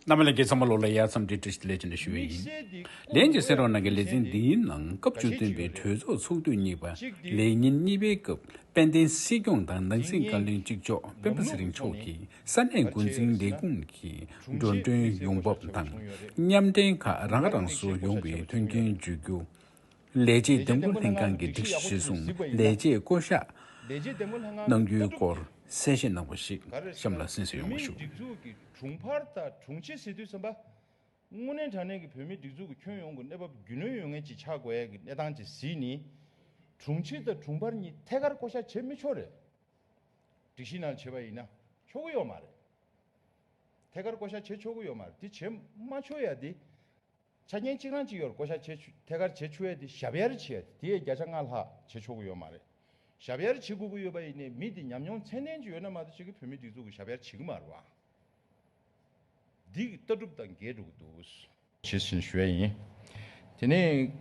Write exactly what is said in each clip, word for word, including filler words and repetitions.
རྣམ་པ་ལྷན་རྒྱས་ཚང་མ་ལོ་ལ་ཡ་མཚམས་འདྲི་བཀྲ་ཤིས་བདེ་ལེགས་ཅེས་ཞུ་བ་ཡིན། ལན་གྱི་གསན་རོགས་གནང་གི་ལེ་ཚན་འདིའི་ནང་སྐབས་བཅུ་བདུན་པའི་གྲོས་ཚོགས་ཚོགས་དུས་གཉིས་པ་ལས་ཉིན་གཉིས་པའི་སྐབས་དཔལ་ལྡན་སྲིད་སྐྱོང་དང་ནང་སྲིད་བཀའ་བློན་གཅིག་ལྕོགས་སྤེན་པ་ཚེ་རིང་མཆོག་གིས་ས་གནས་འགོ་འཛིན་ལས་ཁུངས་ཀྱི་འགྲོ་གྲོན་ཡོང་འབབ་དང་མཉམ་འབྲེལ་ཁག་རང་ཁ་རང་གསོ་ཡོང་བའི་མཐུན་རྐྱེན་སྦྱོར་རྒྱུ། ལས་བྱེད་འདེམས་བསྐོ་ལྷན་ཁང་གི་སྒྲིག་གཞི་གཞིར་བཟུང་ལས་བྱེད་བསྐོ་གཞག་གནང་རྒྱུའི་སྐོར་གསལ་བཤད་གནང་བ་ཞིག་གཤམ་ལ་གསན་གཟིགས་ཡོང་བ་ཞུ། སྒྲིག་འཛུགས་ཀྱི་དྲུང་འཕར་དང་དྲུང་ཆེ་ཟེར་དུས་ཙམ་པ། དངོས་གནས་དྲང་གནས་ཀྱི་བོད་མིའི་སྒྲིག་འཛུགས་ཀྱི་ཁྱོན་ཡོངས་ཀྱི་གནས་བབ་རྒྱུས་ལོན་ཡོད་མཁན་ཅིག་ཆགས་དགོས་ཡ་གི་གནས་སྟངས་ཅིག་གཟིགས་ནས། དྲུང་ཆེ་དང་དྲུང་འཕར་གཉིས་ཐད་ཀར་བསྐོ་གཞག་བྱེད་མི་ཆོག་རེད། སྒྲིག་གཞི་ནང་བྱས་པ་ཡིན་ན་ཆོག་གི་ཡོད་མ་རེད། ཐད་ཀར་བསྐོ་གཞག་བྱེད་ཆོག་གི་ཡོད་མ་རེད། དེ་བྱེད་མ་ཆོག་ཡ་དེ། ཆ་རྐྱེན་གཅིག་རང་གཅིག་ཡོད་རེད། བསྐོ་གཞག་བྱེད་ཆོག་ཐད་ཀར་བྱེད་ཆོག་ཡ་དེ་ཞབས་ཡར་བྱེད་ཡ་དེ་དེ་ཡ་བརྒྱ་ཆ་ལྔ་ལྷག་བྱེད་ཆོག་གི་ཡོད་མ་རེད། ཞབས་ཡར་བྱེད་དགོས་ཀྱི་ཡོད་པ་ཡིན་ནའི་མི་དེ་ཉམས་མྱོང་ཚད་ལྡན་ཅིག་ཡོད་ན་མ་གཏོགས་ཅིག་གིས་བོད་མིའི་སྒྲིག་འཛུགས་ཀྱི་ཞབས་ཡར་བྱེད་ཀྱི་མ་རེད་བ། འདི་གི་ལྟ་གྲུབ་དང་འགལ་འགྲོ་གི་འདུག་ཞེས་ཞུ་ཡ་ཡིན། དེ་ནས་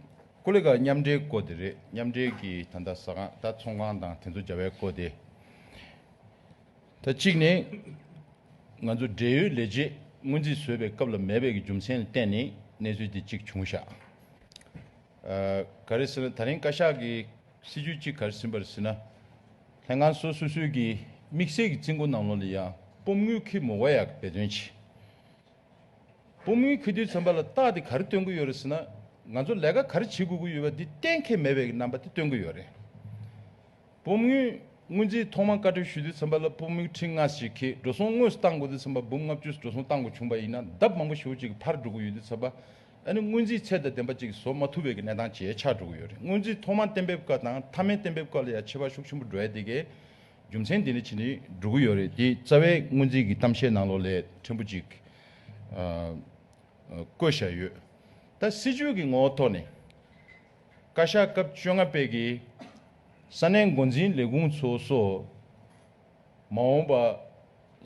ཀོ་ལི་ག་མཉམ་འབྲེལ་སྐོར་དེ་རེད། མཉམ་འབྲེལ་གྱི་ད་ལྟ་ཟ་ཁང་ད་ཚོང་ཁང་དང་དེ་ཚོ་སྦྱར་བའི་སྐོར་དེ། ད་གཅིག་ནས་ང་ཚོ་འབྲེལ་ཡོད་ལས་བྱེད་སྔོན་རྩིས་བཟོས་པའི་སྐབས་ལ་མེད་པའི་གི་རྒྱུ་མཚན་ལ་བརྟེན་ནས་གནས་ཚུལ་དེ་གཅིག་བྱུང་ཤག་ཨ། ག་རེ་ཟེར་ན་ད་རིང་བཀའ་ཤག་གི་སྲིད་ཇུས་གཅིག་ག་རེ་ཟིན་པ་རེད་ཟེར་ན། ལྷན་ཁང་སོ་སོ་སོའི་གི་དམིགས་བསལ་གྱི་རྩིས་འགོ་ནང་ལོགས་ལ་ཡང་སྤོམ་དངུལ་འཁྱེར་མི་དགོས་ཡག་གི་འབད་བརྩོན་བྱས། སྤོམ་དངུལ་འཁྱེར་དུས་ཙམ་པ་ལ་རྟགས་དེ་ག་རེ་སྟོན་གྱི་ཡོད་རེད་ཟེར་ན། ང་ཚོ་ལས་ཀ་ག་རེ་བྱེད་དགོས་ཀྱི་ཡོད་པ་འདི་གཏན་འཁེལ་མེད་པའི་གི་རྣམ་པ་དེ་སྟོན་གྱི་ཡོད་རེད། སྤོམ་དངུལ་སྔོན་རྩིས་ཐོག་མ་བཀའ་འཁྲོལ་ཞུ་དུས་ཙམ་པ་ལ་སྤོམ་དངུལ་ཁྲི་ལྔ་ཞིག་འཁྱེར། འགྲོ་སོང་དངོས་སུ་བཏང་དགོས་དུས་ཙམ་པ་འབུམ་ལྔ་བཅུ་འགྲོ་སོང་བཏང་དགོས་བྱུང་བ་ཡིན་ན་ལྡབ་མང་པོ་ཞེ་པོ་ཅིག་འཕར་འགྲོ་གི་ཡོད་དུས་ཙམ་པ། ཨ་ནི་སྔོན་རྩིས་ཚད་དང་ལྡན་པ་ཅིག་བཟོ་མ་ཐུབ་པའི་གི་གནས་སྟངས་ཅིག་ཆགས་འགྲོ་གི་ཡོད་རེད། སྔོན་རྩིས་ཐོག་མ་གཏན་འབེབས་སྐབས་དང་མཐའ་མའི་གཏན་འབེབས་སྐབས་ལ་ཡང་ཁྱད་པར་ཤུགས་ཆེན་པོ་འགྲོ་ཡ་དེ་གའི་རྒྱུ་མཚན་དེ་འདྲ་བྱས་ནས་འགྲོ་གི་ཡོད་རེད། དེ་རྩ་བའི་སྔོན་རྩིས་ཀྱི་གཏམ་བཤད་ནང་ལོགས་ལས་ཕྲན་བུ་ཅིག་ཨ། བཀོད་བཞག་ཡོད། ད་སྲིད་ཇུས་ཀྱི་ངོ་བོ་ཐོག་ནས་བཀའ་ཤག་སྐབས་བཅོ་ལྔ་པའི་གི་ས་གནས་འགོ་འཛིན་ལས་ཁུངས་ཚོ་སོགས་མ་འོངས་པ་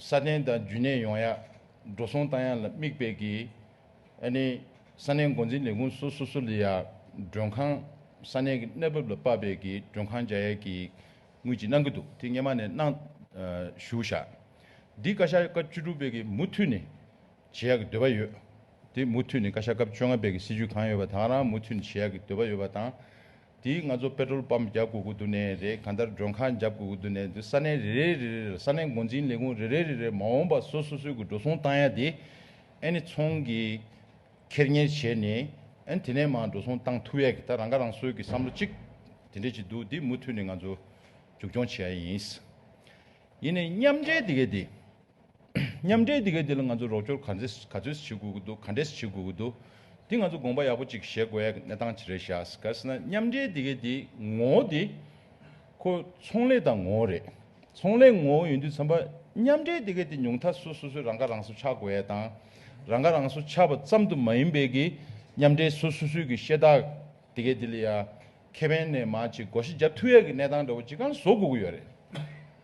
སྲ་བརྟན་དང་རྒྱུན་གནས་ཡོང་ཡ་འགྲོ་སོང་བཏང་ཡ་ལ་དམིགས་པའི་གི་ཨ་ནི་ས་གནས་འགོ་འཛིན་ལས་ཁུངས་སོ་སོ་སོ་ལ་ཡ་མགྲོན་ཁང་ས་གནས་ཀྱི་གནས་བབ་ལ་དཔག་པའི་གི་མགྲོན་ཁང་རྒྱག་ཡ་གི་དངུལ་ཅིག་གནང་གི་འདུག་དེ་སྔོན་མ་ནས་གནང་ཞུ་བཞག་འདི་བཀའ་ཤག་སྐབས་བཅུ་དྲུག་པའི་གི་མུ་མཐུད་ནས་བྱེད་ཡག་གི་འདོད་པ་ཡོད། དེ་མུ་མཐུད་ནས་བཀའ་ཤག་སྐབས་བཅོ་ལྔ་པའི་གི་སྲིད་ཇུས་གང་ཡོད་པ་དེ་ག་རང་མུ་མཐུད་ནས་བྱེད་ཡག་གི་འདོད་པ་ཡོད་པ་དང་། དེ་ང་ཚོ་པེ་ཊྲོལ་པམ་རྒྱག་དགོས་ཀྱི་འདུག་ནའི་རེད། གང་ལྟར་མགྲོན་ཁང་རྒྱག་དགོས་ཀྱི་འདུག་ནའི་འདུག་ས་གནས་རེ་རེ་རེ་རེ་ལ་ས་གནས་འགོ་འཛིན་ལས་ཁུངས་རེ་རེ་རེ་རེ་མ་འོངས་པ་སོ་སོ་སོའི་གི་འགྲོ་སོང་བཏང་ཡ་དེ་ཨ་ནི་ཚོང་གི་ཁེར་གཉེར་བྱས་ནས་ཨ་ནི་དེ་ནས་མར་འགྲོ་སོང་བཏང་ཐུབ་ཡ་གི་ད་རང་ཁ་རང་གསོའི་གི་བསམ་བློ་གཅིག་དེ་འདྲས་ཅིག་འདུག་དེ་མུ་མཐུད་ནས་ང་ཚོ་མཇུག་སྐྱོང་བྱེད་ཡ་ཡིན། ཡིན་ནའི་མཉམ་འབྲེལ་དེ་གའི་དེ། མཉམ་འབྲེལ་དེ་གའི་དེ་ལ་ང་ཚོ་རོགས་སྐྱོར་ག་འདྲས་ག་ཚོད་བྱེད་དགོས་ཀྱི་འདུག་ག་འདྲས་བྱེད་དགོས་ཀྱི་འདུག་དེ་ང་ཚོ་དགོངས་པ་ཡག་པོ་ཅིག་བཞེས་དགོས་ཡ་གི་གནས་སྟངས་ཅིག་རེད་ཤག་ག་རེ་ཟེར་ན་མཉམ་འབྲེལ་དེ་གའི་དེ་ངོ་བོ་དེ་ཁོ་ཚོང་ལས་དང་ངོ་བོ་རེད། ཚོང་ལས་ངོ་བོ་ཡིན་དུས་ཙམ་པ་མཉམ་འབྲེལ་དེ་གའི་དེ་ཉུང་མཐའ་སོ་སོ་སོའི་རང་ཁ་རང་གསོ་ཆགས་དགོས་ཡ་དང་། རང་ཁ་རང་གསོ་ཆགས་པ་ཙམ་དུ་མ་ཡིན་པའི་གི་མཉམ་འབྲེལ་སོ་སོ་སོའི་གི་བཤད་སྟངས་དེ་གའི་དེ་ལ་ཡ། ཁེ་ཕན་ནས་མར་ཅིག་བགོ་བཤའ་རྒྱབ་ཐུབ་ཡ་གི་གནས་སྟངས་འདྲ་བོ་ཅིག་གང་བཟོ་དགོས་ཀྱི་ཡོད་རེད།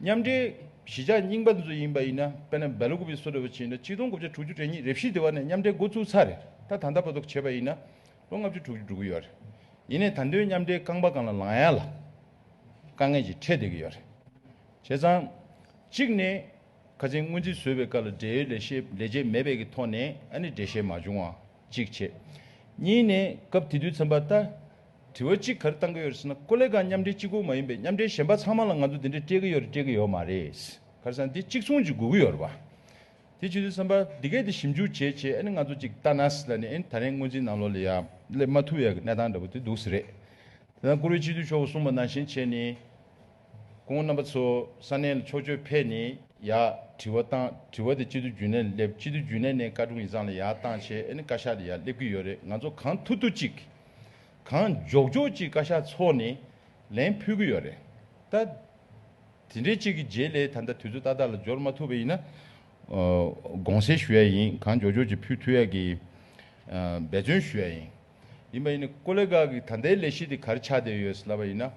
མཉམ་འབྲེལ་གཞིས་ཆགས་རྙིང་པ་འདི་ཚོ་ཡིན་པ་ཡིན་ན་དཔེར་ན་སྦེལ་ཀོབ་བཟོ་འདྲ་བོ་ཅིག་ཡིན་ན་གཅིག་སྟོང་དགུ་བརྒྱ་དྲུག་ཅུ་རེ་གཉིས་རེ་བཞི་དེ་བ་ནས་མཉམ་འབྲེལ་འགོ་བཙུགས་ཚར་རེད། ད་ད་ལྟ་བར་དུ་བྱས་པ་ཡིན་ན་ལོ་ལྔ་བཅུ་དྲུག་ཅུ་འགྲོ་གི་ཡོད་རེད། ཡིན་ནའི་ད་དུང་མཉམ་འབྲེལ་རྐང་པ་སྒང་ལ་ལངས་ཡ་ལ་དཀའ་ངལ་ཅིག་འཕྲད་བསྡད་ཀྱི་ཡོད་རེད། བྱས་ཙང་། གཅིག་ནས། ཁ་སང་སྔོན་རྩིས་བཟོས་པའི་སྐབས་ལ་འབྲེལ་ཡོད་ལས་བྱེད་ལས་བྱེད་མེད་པའི་གི་ཐོག་ནས་ཨ་ནི་འགྲེལ་བཤད་མ་བྱུང་བ་གཅིག་བྱས། གཉིས་ནས་སྐབས་དེ་དུས་ཙམ་པ་ད། དྲི་བ་གཅིག་ག་རེ་བཏང་གི་ཡོད་རེད་ཟེར་ན་ཀོ་ལེ་གང་མཉམ་འབྲེལ་གཅིག་པོ་མ་ཡིན་པའི་མཉམ་འབྲེལ་གཞན་པ་ཚང་མ་ལ་ང་ཚོ་འདི་འདྲས་སྤྲད་ཀྱི་ཡོད་རེད་སྤྲད་ཀྱི་ཡོད་མ་རེད། ག་རེ་ཟེར་ན་འདི་གཅིག་མཚུངས་ཅིག་དགོས་ཀྱི་ཡོད་རེད་པ། དེ་བྱེད་དུས་ཙམ་པ་འདི་གས་དེ་ཞིབ་འཇུག་བྱས་བྱས་ཨ་ནི་ང་ཚོ་ཅིག་ལྟ་ན་ཟེར་ལ་ནི་ཨ་ནི་ད་རིང་སྔོན་རྩིས་ནང་ལོགས་ལ་ཡ་སླེབས་མ་ཐུབ་ཡ་གི་གནས་སྟངས་འདྲ་པོ་དེ་འདུག་ཟེར་རེད། དེ་ན་བཀུར་འོས་སྤྱི་འཐུས་མཆོག་གིས་གསུངས་པ་ནང་བཞིན་བྱས་ནས། སྐུ་ངོ་རྣམ་པ་ཚོ་ས་གནས་ལ་ཕྱོགས་བསྐྱོད་ཕེབས་ནས་ཡར་དྲི་བ་བཏང་དྲི་བ་དེ་སྤྱི་འཐུས་རྒྱུན་ལས་སླེབས་སྤྱི་འཐུས་རྒྱུན་ལས་ནས་བཀའ་དྲུང་ཡིག་ཚང་ལ་ཡར་བཏང་བྱས་ཨ་ནི་བཀའ་ཤག་ལ་ཡར་སླེབས་ཀྱི་ཡོད་རེད། ང་ཚོ་གང་ཐུབ་ཐུབ་ཅིག་གང་མགྱོགས་མགྱོགས་ཅིག་བཀའ་ཤག་ཚོགས་ནས་ལན་ཕུལ་གྱི་ཡོད་རེད། ད་དེ་འདྲའི་ཅིག་གི་རྗེས་ལ་ད་ལྟ་དུས་ཚོད་ཏག་ཏག་ལ་འབྱོར་མ་ཐུབ་པ་ཡིན་ན་དགོངས་སེལ་ཞུ་ཡ་ཡིན། གང་མགྱོགས་མགྱོགས་ཅིག་ཕུལ་ཐུབ་ཡ་གི་འབད་བརྩོན་ཞུ་ཡ་ཡིན། ཡིན་པ་ཡིན་ན་ཀོ་ལེ་ག་གི་ད་ལྟའི་ལས་གཞི་དེ་ག་རེ་ཆགས་བསྡད་ཡོད་ཟེར་ལབ་པ་ཡིན་ན།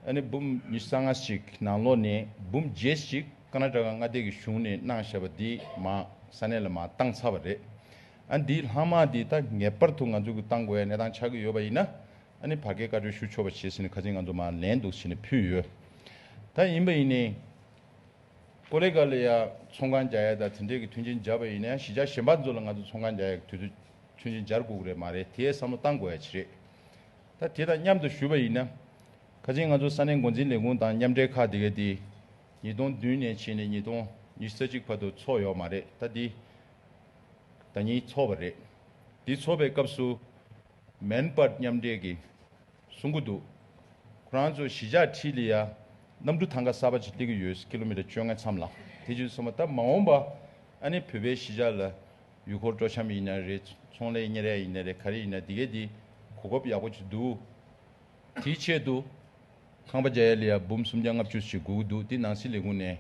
ཨ་ནི་འབུམ་ཉི་ཤུ་རྩ་ལྔ་ཞིག་ནང་ལོགས་ནས་འབུམ་བརྒྱད་ཞིག་ཀར་ན་ཊ་ཀ་མངའ་སྡེ་གི་གཞུང་ནས་གནང་བཞག་པ་འདི་མར་ས་གནས་ལ་མར་བཏང་ཚར་བ་རེད། ཨ་འདིའི་ལྷག་མ་འདི་ད་ངེས་པར་དུ་ང་ཚོ་གི་བཏང་དགོས་ཡ་གནས་སྟངས་ཆགས་ཀྱི་ཡོད་པ་ཡིན་ན་ཨ་ནི་བར་བརྒལ་བཀའ་འཁྲོལ་ཞུ་ཆོག་པ་བྱེད་ཟེར་ནས་ཁ་སང་ང་ཚོ་མར་ལན་འདུག་ཟེར་ནས་ཕུལ་ཡོད། ད་ཡིན་པ་ཡིན་ནའི། ཀོ་ལེ་གྷལ་ལ་ཡ་ཚོང་ཁང་རྒྱག་ཡ་དང་དེ་འདྲས་ཀྱི་མཐུན་རྐྱེན་སྦྱར་བ་ཡིན་ན་ཡང་གཞིས་ཆགས་གཞན་པ་ཚོ་ལ་ང་ཚོ་ཚོང་ཁང་རྒྱག་ཡ་གི་དུས་ཚོད་མཐུན་རྐྱེན་སྦྱར་དགོས་ཀྱི་རེད་མ་རེད། དེའི་བསམ་བློ་བཏང་དགོས་ཡ་ཅིག་རེད། ད་དེ་དང་མཉམ་དུ་ཞུས་པ་ཡིན་ན། ཁ་ཅིག་ང་ཚོ་ས་གནས་འགོ་འཛིན་ལས་ཁུངས་དང་མཉམ་འབྲེལ་ཁག་དེ་ག་དེ་ཉིས་སྟོང་བདུན་ནས་ཕྱིན་ནས་ཉིས་སྟོང་ཉི་ཤུ་རྩ་གཅིག་བར་དུ་ཚོགས་ཡོད་མ་རེད། ད་དེ་ད་ཉིན་ཚོགས་པ་རེད། དེ་ཚོགས་པའི་སྐབས་སུ་མེན་པར་མཉམ་འབྲེལ་གྱིས་གསུང་གི་འདུག་ཁོ་རང་ཚོ་གཞིས་ཆགས་འཁྲིས་ལ་ཡ་གནམ་གྲུ་ཐང་ག་གསར་པ་ཅིག་སླེབས་ཀྱི་ཡོད། ཀི་ལོ་མི་ཊར་བཅོ་ལྔ་མཚམས་ལ། དེ་བྱས་ཙང་ད་མ་འོངས་པ་ཨ་ནི་བོད་པའི་གཞིས་ཆགས་ལ་ཡུལ་སྐོར་སྤྲོ་འཆམ་ཡིན་ན་རེད། ཚོང་ལས་གཉེར་ཡ་ཡིན་ན་རེད། ག་རེ་ཡིན་ན་དེ་གས་དེ་གོ་སྐབས་ཡག་པོ་ཅིག་འདུག་དེའི་ཆེད་དུ་ཁང་པ་རྒྱག་ཡ་ལ་ཡ་འབུམ་སུམ་བརྒྱ་ལྔ་བཅུ་ཞིག་དགོས་ཀྱི་འདུག་དེ་ནང་སྲིད་ལས་ཁུངས་ནས་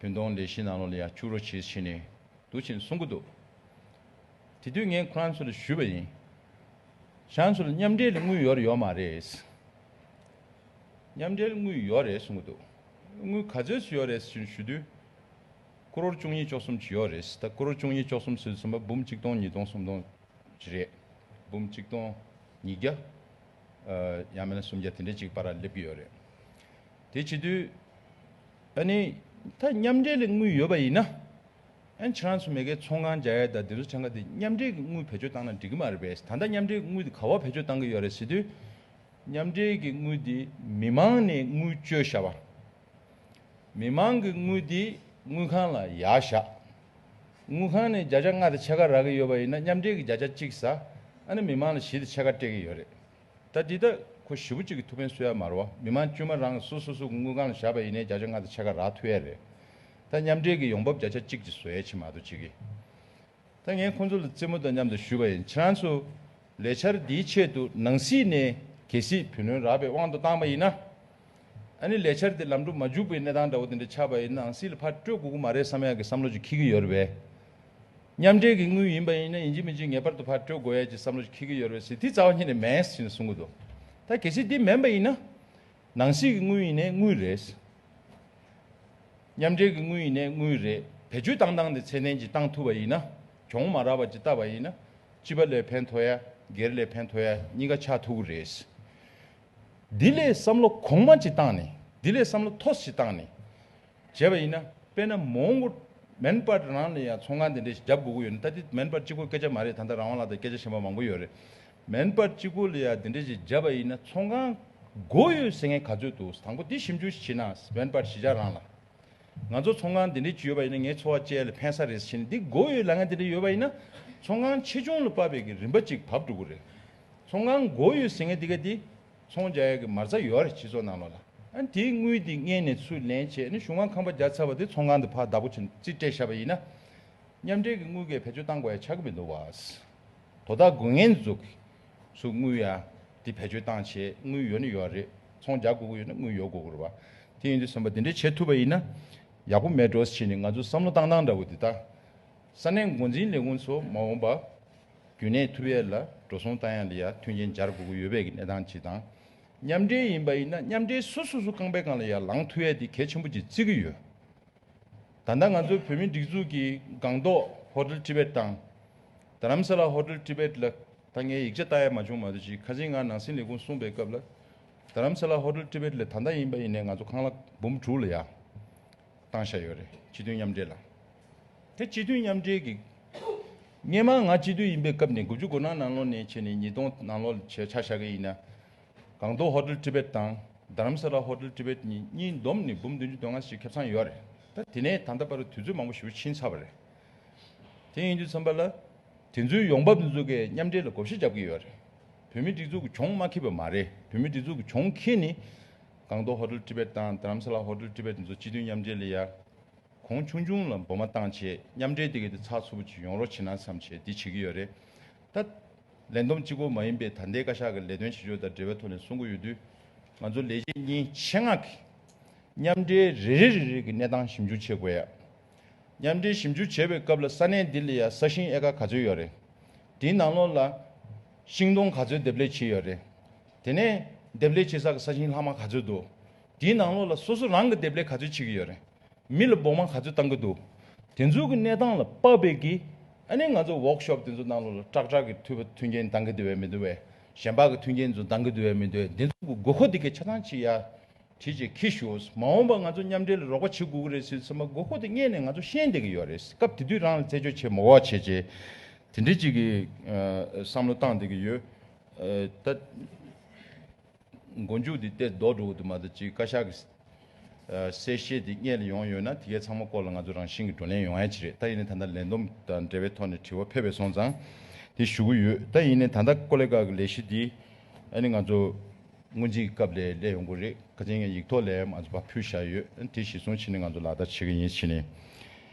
བུན་གཏོང་ལས་གཞི་ནང་ལོགས་ལ་ཡ་བཅུག་རོགས་བྱེད་ཟེར་ནས་འདུག་ཅེས་གསུང་གི་འདུག་དེ་དུས་ངས་ཁོ་རང་ཚོ་ལ་ཞུས་པ་ཡིན། ཁྱེད་རང་ཚོ་ལ་མཉམ་འབྲེལ་ལ་དངུལ་ཡོད་རེད་ཡོད་མ་རེད། མཉམ་འབྲེལ་དངུལ་ཡོད་རེད་གསུང་གི་འདུག་དངུལ་ག་ཚོད་ཅིག་ཡོད་རེད་ཟེར་ཞུ་དུས། ཀོ་རོར་བཅུ་གཉིས་བཅུ་གསུམ་ཅིག་ཡོད་རེད། ད་ཀོ་རོར་བཅུ་གཉིས་བཅུ་གསུམ་ཟེར་དུས་ཙམ་པ་འབུམ་གཅིག་སྟོང་ཉིས་སྟོང་སུམ་སྟོང་ཅིག་རེད། འབུམ་གཅིག་སྟོང་ཉིས་བརྒྱ། ཡང་མིན་ན་སུམ་བརྒྱ་དེ་འདྲ་ཅིག་བར་ལ་སླེབས་ཀྱི་ཡོད་རེད། དེ་བྱེད་དུས། ཨ་ནི། ད་མཉམ་འབྲེལ་ལ་དངུལ་ཡོད་པ་ཡིན་ན། ཨ་ནི་ཁྱེད་རང་ཚོ་མ་གིའི་ཚོང་ཁང་རྒྱག་ཡ་དང་དེ་ཚོ་ཚང་ག་དེ་མཉམ་འབྲེལ་གྱི་དངུལ་བེད་སྤྱོད་བཏང་ན་འགྲིག་གི་མ་རེད་པས། ད་ལྟ་མཉམ་འབྲེལ་གྱི་དངུལ་དེ་ག་པར་བེད་སྤྱོད་བཏང་གི་ཡོད་རེད་ཟེར་དུས། མཉམ་འབྲེལ་གྱི་དངུལ་དེ་མི་མང་ནས་དངུལ་བཅོལ་བཞག་པ། མི་མང་གི་དངུལ་དེ་དངུལ་ཁང་ལ་ཡར་བཞག་དངུལ་ཁང་ནས་བརྒྱ་ཆ་ལྔ་དང་ཕྱེད་ཀ་རག་གི་ཡོད་པ་ཡིན་ན་མཉམ་འབྲེལ་གྱི་བརྒྱ་ཆ་གཅིག་ཟ། ཨ་ནི་མི་མང་ལ་བཞི་དང་ཕྱེད་ཀ་སྤྲད་ཀྱི་ཡོད་རེད། ད་འདི་ད་ཁོ་ཞེ་པོ་ཅིག་གི་ཐུགས་ཕན་གསོས་ཡ་མ་རེད་བ། མི་མང་དཀྱུས་མ་རང་སོ་སོ་སོ་གི་དངུལ་ཁང་ལ་བཞག་པ་ཡིན་ནའི་བརྒྱ་ཆ་ལྔ་དང་ཕྱེད་ཀ་རག་ཐུབ་ཡ་རེད། ད་མཉམ་འབྲེལ་གྱི་ཡོང་འབབ་བརྒྱ་ཆ་གཅིག་ཅིག་བཟོ་ཡ་ཅིག་མ་གཏོགས་བྱེད་ཀྱི། ད་ངས་ཁོང་ཚོ་ལ་རྩེད་མོ་དང་མཉམ་དུ་ཞུས་པ་ཡིན། ཁྱེད་རང་ཚོ་ལས་འཆར་འདིའི་ཆེད་དུ་ནང་སྲིད་ནས་གལ་སྲིད་བུ་ལོན་རག་པའི་དབང་དུ་བཏང་པ་ཡིན་ན། ཨ་ནི་ལས་འཆར་དེ་ལམ་འགྲོ་མ་འཇུག་པའི་གནས་སྟངས་འདྲ་བོ་དེ་འདྲ་ཆགས་པ་ཡིན་ན་ནང་སྲིད་ལ་ཕར་སྤྲོད་དགོས་ཀྱི་མ་རེད་བསམ་ཡག་གི་བསམ་བློ་ཅིག་འཁྱེར་གྱི་ཡོད་རེད་པས། མཉམ་འབྲེལ་གྱི་དངུལ་ཡིན་པ་ཡིན་ན་ཡིན་གཅིག་མིན་གཅིག་ངེས་པར་དུ་ཕར་སྤྲོད་དགོས་ཡ་ཅིག་བསམ་བློ་ཅིག་འཁྱེར་གྱི་ཡོད་རེད་པས་ཟེར་དེ་རྩ་བ་ཉིད་ནས་མེད་ཟེར་ནས་གསུང་གི་འདུག་ད་གལ་སྲིད་དེ་མིན་པ་ཡིན་ན། ནང་སྲིད་ཀྱི་དངུལ་ཡིན་ནའི་དངུལ་རེད། མཉམ་འབྲེལ་གྱི་དངུལ་ཡིན་ནའི་དངུལ་རེད། བེད་སྤྱོད་བཏང་སྟངས་དེ་ཚད་ལྡན་ཅིག་བཏང་ཐུབ་པ་ཡིན་ན། གྱོང་མ་རག་པ་ཅིག་བཏབ་པ་ཡིན་ན། སྤྱི་པ་ལ་ཕན་ཐོགས་ཡ། སྒེར་ལ་ཕན་ཐོགས་ཡ་གཉིས་ཀ་ཆགས་ཐུབ་ཀྱི་རེད། འདི་ལས་བསམ་བློ་གོང་མ་ཅིག་བཏང་ནས། འདི་ལས་བསམ་བློ་མཐོ་ཅིག་བཏང་ནས། བྱས་པ་ཡིན་ན་དཔེར་ན་མོང་གོ་མེན་པར་རང་ལ་ཡང་ཚོང་ཁང་འདི་འདྲ་ཞིག་རྒྱབ་དགོས་ཀྱི་ཡོད་ན། ད་འདི་མེན་པར་གཅིག་པོ་སྐད་ཆ་མ་རེད། ད་ལྟ་རང་དབང་ལགས་དང་སྐད་ཆ་གཞན་པ་མང་པོ་ཡོད་རེད། མེན་པར་གཅིག་པོ་ལ་ཡང་འདི་འདྲ་ཞིག་བརྒྱབ་པ་ཡིན་ན་ཚོང་ཁང་དགོས་ཡོད་ཟེར་མཁན་ག་ཚོད་འདུག་དང་པོ་འདི་ཞིབ་འཇུག་ཞིག་བྱེད་ན། མེན་པར་གཞིས་ཆགས་རང་ལ། ང་ཚོ་ཚོང་ཁང་འདི་འདྲ་ཅིག་ཡོད་པ་ཡིན་ན་ངའི་འཚོ་བ་སྐྱེལ་ལ་ཕན་ས་རེད་ཟེར་ནས་འདི་དགོས་ཡོད་ལབ་མཁན་འདི་འདྲ་ཡོད་པ་ཡིན་ན། ཚོང་ཁང་ཆེ་ཆུང་ལ་དཔག་པའི་གི་རིམ་པ་ཅིག་བབས་འགྲོ་གི་རེད། ཚོང་ཁང་དགོས་ཡོད་ཟེར་མཁན་འདི་ག་འདི། ཚོང་རྒྱག་ཡག་གི་མ་རྩ་ཡོད་རེད་སྤྱི་ཚོགས་ནང་ལོགས་ལ། ཨ་ནི་དེའི་དངུལ་འདི་སྔོན་ནས་ཚུར་ལེན་བྱས་ནས་གཞུང་ཁང་ཁང་པ་རྒྱག་ཚར་བ་དེ་ཚོང་ཁང་དུ་ཕར་བདག་པོ་བྱས་ནས་རྩིས་སྤྲད་བཞག་པ་ཡིན་ན། མཉམ་འབྲེལ་གྱི་དངུལ་གྱིས་བེད་སྤྱོད་བཏང་དགོས་ཡ་ཆགས་ཀྱི་མི་འདུག་བ། དོ་བདག་དགོས་མཁན་ཚོ་གིས་ཚུར་དངུལ་ཡ་དེ་བེད་སྤྱོད་བཏང་བྱས། དངུལ་ཡོད་ན་ཡོད་རེད། ཚོང་རྒྱག་དགོས་ཀྱི་ཡོད་ན་དངུལ་ཡོད་དགོས་ཀྱི་རེད་བ། དེ་ཡིན་དུས་ཙམ་པ་དེ་འདྲ་བྱེད་ཐུབ་པ་ཡིན་ན་ཡག་པོ་མེད་འགྲོ་ཟེར་ནས་ང་ཚོ་བསམ་བློ་བཏང་སྟངས་འདྲ་བོ་དེ་ད། ས་གནས་འགོ་འཛིན་ལས་ཁུངས་ཚོ་མ་འོངས་པ་རྒྱུན་གནས་ཐུབ་ཡས་ལ་འགྲོ་སོང་བཏང་ཡས་ལ་ཡ་མཐུན་རྐྱེན་སྦྱར་དགོས་ཀྱི་ཡོད་པའི་གི་གནས་སྟངས་ཅིག་དང་། མཉམ་འབྲེལ་ཡིན་པ་ཡིན་ན་མཉམ་འབྲེལ་སོ་སོ་སོ་རྐང་པའི་སྒང་ལ་ཡ་ལངས་ཐུབ་ཡས་དེ་གལ་ཆེན་པོ་ཅིག་བརྩི་གི་ཡོད། ད་ལྟ་ང་ཚོའི་བོད་མིའི་སྒྲིག་འཛུགས་ཀྱི་སྒང་ཏོག་ཧོ་ཊེལ་ཊི་བེཊ་དང་། རྡ་རམ་ས་ལ་ཧོ་ཊེལ་ཊི་བེཊ་ལ་ད་ངས་ཡིག་ཆ་ལྟ་ཡ་མ་བྱུང་མ་གཏོགས་ཅིག་ཁ་སང་ང་ནང་སྲིད་ལས་ཁུངས་གསུངས་པའི་སྐབས་ལ། རྡ་རམ་ས་ལ་ཧོ་ཊེལ་ཊི་བེཊ་ལ་ད་ལྟ་ཡིན་པ་ཡིན་ནའི་ང་ཚོ་ཁང་གླ་འབུམ་དྲུག་ལ་ཡ་བཏང་བཞག་ཡོད་རེད། སྤྱི་མཐུན་མཉམ་འབྲེལ་ལ། དེ་སྤྱི་མཐུན་མཉམ་འབྲེལ་གྱི་སྔོན་མ་ང་སྤྱི་འཐུས་ཡིན་པའི་སྐབས་ནས་དགུ་བཅུ་གོ་ལྔ་ནང་ལོགས་ནས་བྱས་ནས་ཉིས་སྟོང་ནང་ལོགས་ལ་བྱས་ཆ་བཞག་གི་ཡིན་ན། སྒང་ཏོག་ཧོ་ཊེལ་ཊི་བེཊ་དང་རྡ་རམ་ས་ལ་ཧོ་ཊེལ་ཊི་བེཊ་གཉིས་གཉིས་བསྡོམས་ནས་འབུམ་བདུན་ཅུ་དོན་ལྔ་ཞིག་ཁེ་བཟང་ཡོད་རེད། ད་དེ་ནས་ད་ལྟ་བར་དུས་ཚོད་མང་པོ་ཞེ་པོ་ཕྱིན་ཚར་བ་རེད། དེ་ཡིན་དུས་ཙམ་པ་ལ། དེ་ཚོའི་ཡོང་འབབ་འདི་ཚོ་གས་མཉམ་འབྲེལ་ལ་བགོ་བཤའ་རྒྱབ་ཀྱི་ཡོད་རེད། བོད་མིའི་སྒྲིག་འཛུགས་ཀྱི་གྱོང་མ་འཁྱེར་བ་མ་རེད། བོད་མིའི་སྒྲིག་འཛུགས་ཀྱི་གྱོང་འཁྱེར་ནས། སྒང་ཏོག་ཧོ་ཊེལ་ཊི་བེཊ་དང་རྡ་རམ་ས་ལ་ཧོ་ཊེལ་ཊི་བེཊ་འདི་ཚོ་སྤྱི་མཐུན་མཉམ་འབྲེལ་ལ་ཡ། གོང་ཆུང་ཆུང་ལ་སྦོམ་མ་བཏང་བྱས་མཉམ་འབྲེལ་དེ་ག་དེ་ཚགས་ཚུད་པོ་ཅིག་ཡོང་རོགས་བྱེད་ན་བསམ་བྱས་འདི་བྱེད་ཀྱི་ཡོད་རེད། ད། ལས་བསྡོམས་གཅིག་པོ་མ་ཡིན་པའི་ད་ལྟའི་བཀའ་ཤག་གི་ལས་དོན་བྱེད་ཕྱོགས་དང་འབྲེལ་བའི་ཐོག་ནས་གསུང་གི་ཡོད་དུས། ང་ཚོ་ལས་བྱེད་གཉིས་ཆེད་མངགས་ཀྱིས་མཉམ་འབྲེལ་རེ་རེ་རེ་རེ་གི་གནས་སྟངས་ཞིབ་འཇུག་བྱེད་དགོས་ཡ། མཉམ་འབྲེལ་ཞིབ་འཇུག་བྱེད་པའི་སྐབས་ལ་ས་གནས་འདི་ལ་ཡ་ས་ཞིང་ཨེ་ཀར་ག་ཚོད་ཡོད་རེད། དེའི་ནང་ལོགས་ལ་ཤིང་སྡོང་ག་ཚོད་འདེབས་ལས་བྱས་ཡོད་རེད། དེ་ནས་འདེབས་ལས་བྱེད་ས་གི་ས་ཞིང་ལྷག་མ་ག་ཚོད་འདུག་དེའི་ནང་ལོགས་ལ་སོ་སོ་རང་གི་འདེབས་ལས་ག་ཚོད་བྱེད་ཀྱི་ཡོད་རེད། མི་ལ་སྦོང་མ་ག་ཚོད་བཏང་གི་འདུག་དེ་ཚོ་གི་གནས་སྟངས་ལ་དཔག་པའི་གི། ཨ་ནི་ང་ཚོ་ཝོག་ཤོབ་དེ་ཚོ་ནང་ལོགས་ལ་ཏྲག་ཏྲག་གི་མཐུན་པ་མཐུན་རྐྱེན་འདང་གི་འདུག་བས་མི་འདུག་བས། གཞན་པ་གི་མཐུན་རྐྱེན་ཚོ་འདང་གི་འདུག་བས་མི་འདུག་བས། འདི་ཚོ་གི་དགོས་མཁོ་དེ་གའི་ཆ་ཚང་ཅིག་ཡ། བྲིས་བྱས་འཁྱེར་ཤོག། མ་འོངས་པ་ང་ཚོ་མཉམ་འབྲེལ་ལ་རོགས་པ་བྱེད་དགོས་ཀྱི་རེད་ཟེར་དུས་ཙམ་པ་དགོས་མཁོ་དེ་སྔོན་ནས་ང་ཚོ་ཤེས་བསྡད་ཀྱི་ཡོད་རེད། སྐབས་དེ་དུས་རང་ལ་རྩད་གཅོད་བྱེད་མ་དགོས་པ་བྱས་བྱས་དེ་འདྲའི་ཅིག་གི་ཨ་བསམ་བློ་བཏང་བསྡད་ཀྱི་ཡོད། ཨ་ད། མགོ་མཇུག་འདི་ཏོག་ཙམ་ལྡོག་འགྲོ་གི་འདུག་མ་གཏོགས་ཅིག་བཀའ་ཤག་གི་ཨ་གསལ་བཤད་འདི་སྔོན་ལ་ཡོང་ཡོད་ན་དེ་གའི་ཚང་མ་སྐོར་ལ་ང་ཚོ་རང་བཞིན་གྱི་བགྲོ་གླེང་ཡོང་ཡ་ཅིག་རེད། ད་ཡིན་ནའི་ད་ལྟ་ལས་བསྡོམས་དང་འབྲེལ་བའི་ཐོག་ནས་དྲི་བ་ཕེབས་པ་སོང་ཙང་དེ་ཞུ་གི་ཡོད། ད་ཡིན་ནའི་ད་ལྟ་ཀོ་ལི་གྷལ་གྱི་ལས་གཞི་འདི་ཨ་ནི་ང་ཚོ་སྔོན་རྩིས་ཀྱི་སྐབས་ལ་སླེབས་ཡོང་གི་རེད། ཁ་སང་ཡང་ཡིག་ཐོག་ལ་ང་ཚོ་ཕར་ཕུལ་བཞག་ཡོད། ཨ་ནི་དེ་གཞིར་བཟུང་བྱས་ནས་ང་ཚོ་ལག་བསྟར་བྱེད་ཀྱི་ཡིན་བྱས་ནས།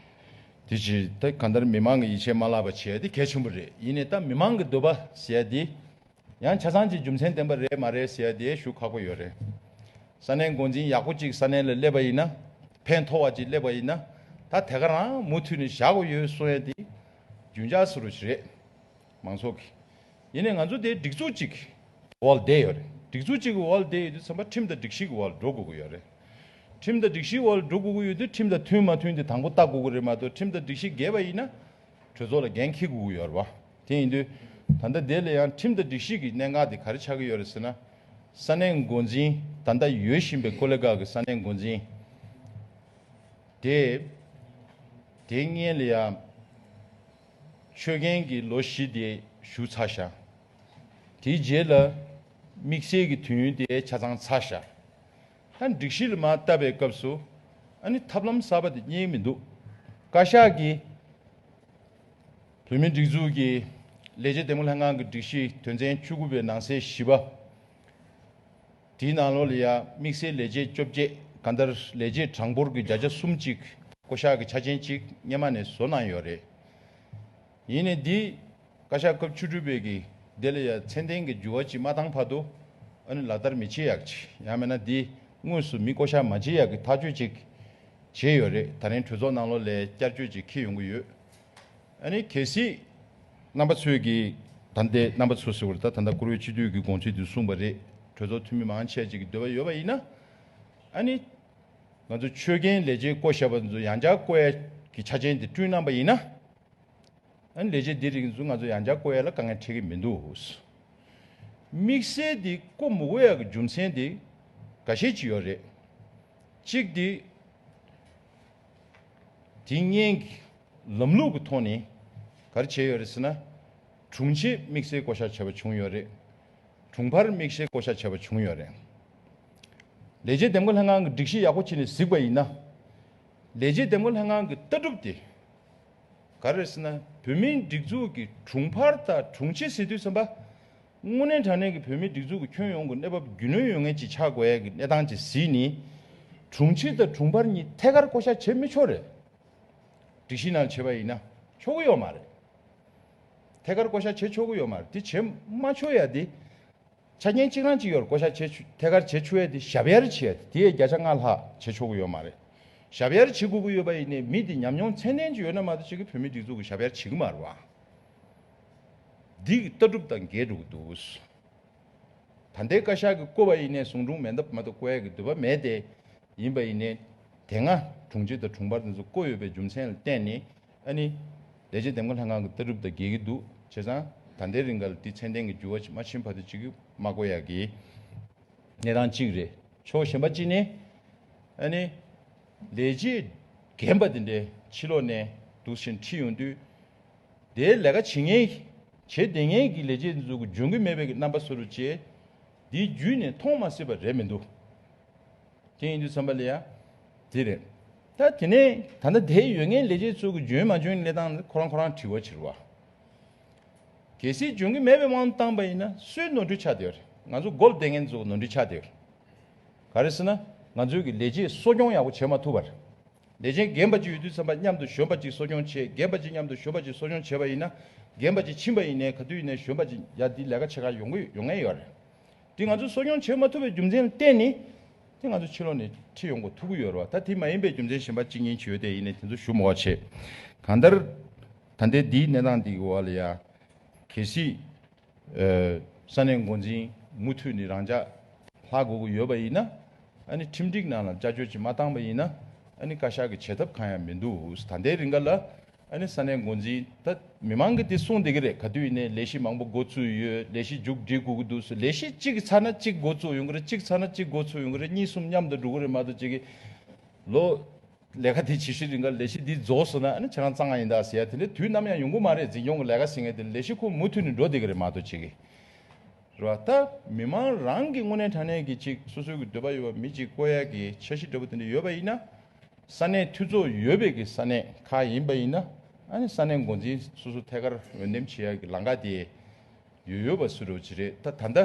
དེ་ཕྱིར་ད་གང་ལྟར་མི་མང་གི་ཡིད་ཆེས་མ་བརླག་པ་བྱེད་ཡ་དེ་གལ་ཆེན་པོ་རེད། ཡིན་ནའི་ད་མི་མང་གི་འདོད་པ་ཟེར་ཡ་དེ། ཡང་ཆ་ཚང་གཅིག་རྒྱུ་མཚན་ལྡན་པ་རེད་མ་རེད་ཟེར་ཡ་དེ་ཞུ་ཁག་པོ་ཡོད་རེད། ས་གནས་འགོ་འཛིན་ཡག་པོ་གཅིག་ས་གནས་ལ་སླེབས་པ་ཡིན་ན། ཕན་ཐོགས་པ་གཅིག་སླེབས་པ་ཡིན་ན། ད་དེ་ག་རང་མུ་མཐུད་ནས་བཞག་དགོས་ཡོད་གསུང་ཡ་དེ་རྒྱུན་འཇགས་སུ་རུ་ཞིག་རེད། མང་ཚོགས་ཀྱི། ཡིན་ནའི་ང་ཚོ་དེ་སྒྲིག་འཛུགས་གཅིག་འོག་ལ་བསྡད་ཡོད་རེད། སྒྲིག་འཛུགས་གཅིག་གི་འོག་ལ་བསྡད་ཡོད་དུས་ཙམ་པ་ཁྲིམས་དང་སྒྲིག་གཞི་གི་འོག་ལ་འགྲོ་དགོས་ཀྱི་ཡོད་རེད། ཁྲིམས་དང་སྒྲིག་གཞིའི་འོག་ལ་འགྲོ་དགོས་ཀྱི་ཡོད་དུས་ཁྲིམས་དང་མཐུན་མ་མཐུན་དེ་དང་པོ་བལྟ་དགོས་ཀྱི་རེད་མ་གཏོགས་ཁྲིམས་དང་སྒྲིག་གཞི་འགལ་བ་ཡིན་ན་གྲོས་ཚོགས་ལ་འགན་འཁྱེར་དགོས་ཀྱི་ཡོད་རེད་བ། དེ་ཡིན་དུས་ད་ལྟ་དེ་ལ་ཡང་ཁྲིམས་དང་སྒྲིག་གཞི་གི་གནད་འགག་དེ་ག་རེ་ཆགས་ཀྱི་ཡོད་རེད་ཟེར་ན། ས་གནས་འགོ་འཛིན་ད་ལྟ་ཡོད་བཞིན་པའི་ཀོ་ལི་གྷལ་གྱི་ས་གནས་འགོ་འཛིན་དེ་དེ་སྔོན་ལ་ཡང་ཆོད་གན་གྱི་ལོ་བཞི་དེ་ཞུ་ཚར་ཤག། དེའི་རྗེས་ལ་དམིགས་བསལ་གྱི་དུས་ཡུན་དེ་ཆ་ཚང་ཚར་ཤག། ཨ་ནི་སྒྲིག་གཞི་ལ་མར་བལྟ་བའི་སྐབས་སུ་ཨ་ནི་ཐབས་ལམ་གསར་པ་དེ་རྙེད་མི་འདུག། བཀའ་ཤག་གིས་བོད་མིའི་སྒྲིག་འཛུགས་ཀྱི་ལས་བྱེད་འདེམས་བསྐོ་ལྷན་ཁང་གི་སྒྲིག་གཞི་དོན་ཚན་བཅུ་དགུ་པའི་ནང་གསེས་བཞི་པ། དེའི་ནང་ལོགས་ལ་ཡང་དམིགས་བསལ་ལས་བྱེད་བཅོ་བརྒྱད། གང་ལྟར་ལས་བྱེད་གྲངས་འབོར་གྱི་བརྒྱ་ཆ་གསུམ་གཅིག་བསྐོ་གཞག་གི་ཆ་རྐྱེན་གཅིག་སྔོན་མ་ནས་བཟོ་གནང་ཡོད་རེད། ཡིན་ནའི་འདི་བཀའ་ཤག་སྐབས་བཅུ་དྲུག་པའི་གི་དེ་ལ་ཡང་ཚད་ལྡན་གྱི་འགྱུར་བ་ཅིག་མ་བཏང་བར་དུ་ཨ་ནི་ལག་བསྟར་མི་བྱེད་ཡག་ཅིག། ཡང་མིན་ན་འདི་དངོས་སུ་མི་བསྐོ་གཞག་མ་བྱེད་ཡག་གི་ཐག་གཅོད་ཅིག་བྱས་ཡོད་རེད། ད་རིང་གྲོས་ཚོགས་ནང་ལོགས་ལ་བསྐྱར་བཅོས་ཅིག་འཁྱེར་ཡོང་གི་ཡོད། ཨ་ནི་གལ་སྲིད་རྣམ་པ་ཚོས་ཀྱིས་ད་ལྟའི་རྣམ་པ་ཚོ་ཟེར་བ་རེད། ད་ད་ལྟ་བཀུར་འོས་སྤྱི་འཐུས་ཀྱི་དགོངས་ཚུལ་དེ་གསུངས་པ་རེད། གྲོས་ཚོགས་འཐུས་མི་མང་ཆེ་ཅིག་གི་འདོད་པ་ཡོད་པ་ཡིན་ན། ཨ་ནི་ང་ཚོ་ཆོད་གན་ལས་བྱེད་བསྐོ་བཞག་པ་ཚོ་ཡང་བསྐྱར་བསྐོ་ཡ་གི་ཆ་རྐྱེན་དེ་བསྐྲུན་གནང་པ་ཡིན་ན། ཨ་ནི་ལས་བྱེད་འདི་རིགས་ཚོ་ང་ཚོ་ཡང་བསྐྱར་བསྐོ་ཡ་ལ་དཀའ་ངལ་འཕྲད་ཀྱི་མི་འདུག། དམིགས་བསལ་འདི་བསྐོ་མི་དགོས་ཡ་གི་རྒྱུ་མཚན་དེ་འགའ་ཤས་ཅིག་ཡོད་རེད། གཅིག་འདི་དེ་སྔོན་གྱི་ལམ་ལུགས་ཀྱི་ཐོག་ནས་ག་རེ་བྱས་ཡོད་རེད་ཟེར་ན། དྲུང་ཆེ་དམིགས་བསལ་བསྐོ་གཞག་བྱས་པ་བྱུང་ཡོད་རེད། དྲུང་འཕར་དམིགས་བསལ་བསྐོ་གཞག་བྱས་པ་བྱུང་ཡོད་རེད། ལས་བྱེད་འདེམས་བསྐོ་ལྷན་ཁང་གི་སྒྲིག་གཞི་ཡག་པོ་བྱས་ནས་གཟིགས་པ་ཡིན་ན། ལས་བྱེད་འདེམས་བསྐོ་ལྷན་ཁང་གི་ལྟ་གྲུབ་དེ་ག་རེ་རེད་ཟེར་ན། བོད་མིའི་སྒྲིག་འཛུགས་ཀྱི་དྲུང་འཕར་དང་དྲུང་ཆེ་ཟེར་དུས་ཙམ་པ། དངོས་གནས་དྲང་གནས་ཀྱི་བོད་མིའི་སྒྲིག་འཛུགས་ཀྱི་ཁྱོན་ཡོངས་ཀྱི་གནས་བབ་རྒྱུས་ལོན་ཡོད་མཁན་ཅིག་ཆགས་དགོས་ཡ་གི་གནས་སྟངས་ཅིག་གཟིགས་ནས། དྲུང་ཆེ་དང་དྲུང་འཕར་གཉིས་ཐད་ཀར་བསྐོ་གཞག་བྱེད་མི་ཆོག་རེད། སྒྲིག་གཞི་ནང་བྱས་པ་ཡིན་ན་ཆོག་གི་ཡོད་མ་རེད། ཐད་ཀར་བསྐོ་གཞག་བྱེད་ཆོག་གི་ཡོད་མ་རེད། དེ་བྱེད་མ་ཆོག་ཡ་དེ། ཆ་རྐྱེན་གཅིག་རང་གཅིག་ཡོད་རེད། བསྐོ་གཞག་བྱེད་ཆོག། ཐད་ཀར་བྱེད་ཆོག་ཡ་དེ་ཞབས་གཡར་བྱེད་ཡ་དེ་དེ་ཡས་བརྒྱ་ཆ་ལྔ་ལྷག་བྱེད་ཆོག་གི་ཡོད་མ་རེད། ཞབས་གཡར་བྱེད་དགོས་ཀྱི་ཡོད་པ་ཡིན་ནའི་མི་དེ་ཉམས་མྱོང་ཚད་ལྡན་ཅིག་ཡོད་ན་མ་གཏོགས་ཅིག་གིས་བོད་མིའི་སྒྲིག་འཛུགས་ཀྱི་ཞབས་གཡར་བྱེད་ཀྱི་མ་རེད་བ། འདི་གི་ལྟ་གྲུབ་དང་འགལ་འགྲོ་གི་འདུག། ད་ལྟའི་བཀའ་ཤག་གིས་བསྐོ་བ་ཡིན་ནའི་ཟུང་དྲུང་མེ་མདའ་མ་གཏོགས་བསྐོ་ཡ་གི་འདོད་པ་མེད་དེ། ཡིན་པ་ཡིན་ནའི་དེ་སྔ་དྲུང་ཆེ་དང་དྲུང་འཕར་དེ་ཚོ་བསྐོ་ཡོད་པའི་རྒྱུ་མཚན་ལ་བརྟེན་ནས། ཨ་ནི་ལས་བྱེད་འདེམས་བསྐོ་ལྷན་ཁང་གི་ལྟ་གྲུབ་དང་འགལ་གྱི་འདུག། བྱས་ཙང་ད་ལྟའི་རིང་ག་ལ་དེ་ཚད་ལྡན་གྱི་འགྱུར་བ་ཅིག་མ་ཕྱིན་བར་དུ་ཅིག་མ་བསྐོ་ཡ་གི་གནས་སྟངས་གཅིག་རེད། ཕྱོགས་གཞན་པ་གཅིག་ནས་ཨ་ནི་ལས་བྱེད་རྒན་པ་དེ་འདྲའི་ཕྱི་ལོགས་ནས་འདུག་སེ་ཁྲིད་ཡོང་དུས། དེའི་ལས་ཀ་བྱེད་མཁན། བྱེད་བསྡད་མཁན་གྱི་ལས་བྱེད་འདི་ཚོ་གི་འཇོན་གྱི་མེད་པའི་རྣམ་པ་བཟོ་འདྲ་བྱས། འདིའི་བརྒྱུད་ནས་མཐོང་མ་སྲིད་པ་རེད་མི་འདུག། དེ་ཡིན་དུས་ཙམ་པ་ལ་ཡ། དེ་རེད། ད་དེ་ནས་ད་ལྟ་དེ་ཡོད་མཁན་ལས་བྱེད་ཚོ་གི་འཇོན་མ་འཇོན་གནས་སྟངས་ཁོ་རང་ཁོ་རང་དྲི་བ་ཕྱིར་བ། གལ་སྲིད་འཇོན་གྱི་མེད་པའི་དབང་དུ་བཏང་པ་ཡིན་ན་སུའི་ནོར་འཁྲུལ་ཆགས་བསྡད་ཡོད་རེད། ང་ཚོ་སྒོ་ལ་བསྡད་མཁན་ཚོ་གི་ནོར་འཁྲུལ་ཆགས་བསྡད་ཡོད་རེད། ག་རེ་ཟེར་ན། ང་ཚོའི་གི་ལས་བྱེད་གསོ་སྐྱོང་ཡག་པོ་བྱེད་མ་ཐུབ་པ་རེད། ལས་བྱེད་རྒན་པ་ཅིག་ཡོད་དུས་ཙམ་པ་མཉམ་དུ་གཞོན་པ་ཅིག་གསོ་སྐྱོང་བྱེད། རྒན་པ་ཅིག་མཉམ་དུ་གཞོན་པ་ཅིག་གསོ་སྐྱོང་བྱས་པ་ཡིན་ན། རྒན་པ་ཅིག་ཕྱིན་པ་ཡིན་ནའི་ག་དུས་ཡིན་ནའི་གཞོན་པ་ཅིག་ཡ་འདི་ལས་ཀ་བྱེད་ག་ཡོང་གི་ཡོང་ངེས་ཡོད་རེད། དེ་ང་ཚོ་གསོ་སྐྱོང་བྱེད་མ་ཐུབ་པའི་རྒྱུ་མཚན་ལ་བརྟེན་ནས། དེ་ང་ཚོ་ཕྱི་ལོགས་ནས་ཁྲིད་ཡོང་དགོས་ཐུག་གི་ཡོད་རེད་བ། ད་དེ་མ་ཡིན་པའི་རྒྱུ་མཚན་གཞན་པ་གཅིག་གཉིས་ཅིག་ཡོད་དེ་ཡིན་ནའི་དེ་ཚོ་ཞུ་མ་དགོས་བྱས། གང་ལྟར། ད་ལྟའི་འདིའི་གནས་སྟངས་འདི་གི་འོག་ལ་ཡ། གལ་སྲིད། ས་གནས་འགོ་འཛིན་མུ་མཐུད་ནས་རང་འཇགས་ལྷག་དགོས་ཀྱི་ཡོད་པ་ཡིན་ན། ཨ་ནི་ཁྲིམས་སྒྲིག་ནང་ལ་བསྐྱར་བཅོས་ཅིག་མ་བཏང་པ་ཡིན་ན། ཨ་ནི་བཀའ་ཤག་གི་བྱེད་ཐབས་གང་ཡང་མི་འདུག། ད་ལྟའི་རིང་ག་ལ་ ཨ་ནི་ས་གནས་འགོ་འཛིན་ད་མི་མང་གིས་དེ་གསུངས་བསྡད་ཀྱི་རེད། ག་དུས་ཡིན་ནའི་ལས་གཞི་མང་པོ་འགོ་བཙུགས་ཡོད། ལས་གཞི་མཇུག་སྒྲིལ་དགོས་ཀྱི་འདུག་ཟེར། ལས་གཞི་གཅིག་ཚར་ན་གཅིག་འགོ་བཙུགས་ཡོང་གི་རེད། གཅིག་ཚར་ན་གཅིག་འགོ་བཙུགས་ཡོང་གི་རེད། གཉིས་གསུམ་མཉམ་དུ་འགྲོ་གི་རེད་མ་གཏོགས། གཅིག་གིས་ལོ་ལས་ཀ་དེ་ཇི་སྲིད་རིང་ག་ལས་གཞི་འདི་རྫོགས་སོང་ན་ཨ་ནི་ཁྱེད་རང་གཙང་ང་ཡིན་ད་ཟེར་ཡ་དེ་འདྲའི་དུས་ནམ་ཡང་ཡོང་གི་མ་རེད། འཛིན་སྐྱོང་གི་ལས་ཀ་ཟེར་མཁན་དེ་ལས་གཞི་ཁོ་མུ་མཐུད་ནས་འགྲོ་བསྡད་ཀྱི་རེད་མ་གཏོགས། གཅིག་གིས་རེད་བ། ད་མི་མང་རང་གི་དངོས་གནས་དྲང་གནས་ཀྱི་ཅིག་སོ་སོའི་གི་འདོད་པ་ཡོད་པ། མི་གཅིག་བསྐོ་ཡ་གི་འཆར་གཞི་འདྲ་པོ་དེ་འདྲ་ཡོད་པ་ཡིན་ན། ས་གནས་འཐུས་ཚོགས་ཡོད་པའི་གི་ས་གནས་ཁག་ཡིན་པ་ཡིན་ན། ཨ་ནི་ས་གནས་འགོ་འཛིན་སོ་སོ་ཐད་ཀར་འོས་འདེམས་བྱེད་ཡ་གི་ལམ་ཁ་དེ་ཡོད་ཡོད་པ་བཟོ་འདྲ་ཅིག་རེད། ད་ད་ལྟ་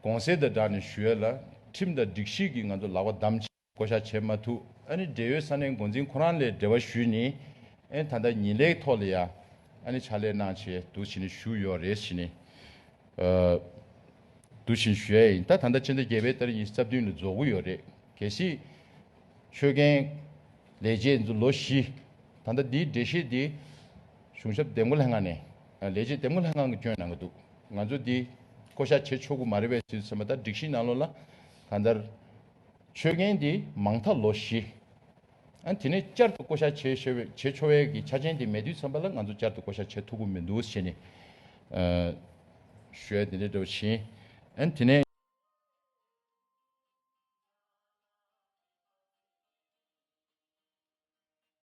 གོང་གསལ་དང་སྦྲགས་ནས་ཞུ་ཡ་ལ། ཁྲིམས་དང་སྒྲིག་གཞི་གི་ང་ཚོ་ལག་པ་བསྡམས་བྱས་བསྐོ་བཞག་བྱེད་མ་ཐུབ། ཨ་ནི་འབྲེལ་ཡོད་ས་གནས་འགོ་འཛིན་ཁོ་རང་ལ་འབྲེལ་བ་ཞུས་ནས། ཨ་ནི་ད་ལྟ་ཉིན་ལས་ཐོག་ལ་ཡ་ཨ་ནི་ཕྱག་ལས་གནང་བྱས་འདུག་བྱས་ནས་བཞུགས་ཡོད་རེད་བྱས་ནས། ཨ། འདུག་བཞིན་ཞུ་ཡ་ཡིན། ད་ད་ལྟ་ཕྱི་ཟླ་བརྒྱད་པའི་ཏ་རིག་ཉི་ཤུ་རྩ་བདུན་ལ་རྫོགས་ཀྱི་ཡོད་རེད། གལ་སྲིད་ཆོད་གན་ལས་བྱེད་ཚོ་ལོ་བཞི། ད་ལྟ་འདིའི་འགྲེལ་བཤད་འདི་གཞུང་ཞབས་འདེམས་བསྐོ་ལྷན་ཁང་ནས། ཨ། ལས་བྱེད་འདེམས་བསྐོ་ལྷན་ཁང་གིས་བསྐྱོན་གནང་གི་འདུག་ང་ཚོ་འདི་བསྐོ་བཞག་བྱེད་ཆོག་གི་མ་རེད་པས་ཟེར་ཙམ་པ། ད་སྒྲིག་གཞི་ནང་ལོགས་ལ་གང་ལྟར་ཆོད་གན་འདི་མང་མཐའ་ལོ་བཞི། ཨ། དེ་ནས་བསྐྱར་དུ་བསྐོ་བཞག་བྱེད་ཆོག་པའི་བྱེད་ཆོག་པའི་གི་ཆ་རྐྱེན་དེ་མེད་དུས་ཙམ་པ་ལ་ང་ཚོ་བསྐྱར་དུ་བསྐོ་བཞག་བྱེད་ཐུབ་ཀྱི་མི་འདུག་ཟེར་ནས། ཨ། ཞུ་ཡ་དེ་འདྲ་འདྲ་བོ་ཞིག་ཡིན། ཨ། དེ་ནས་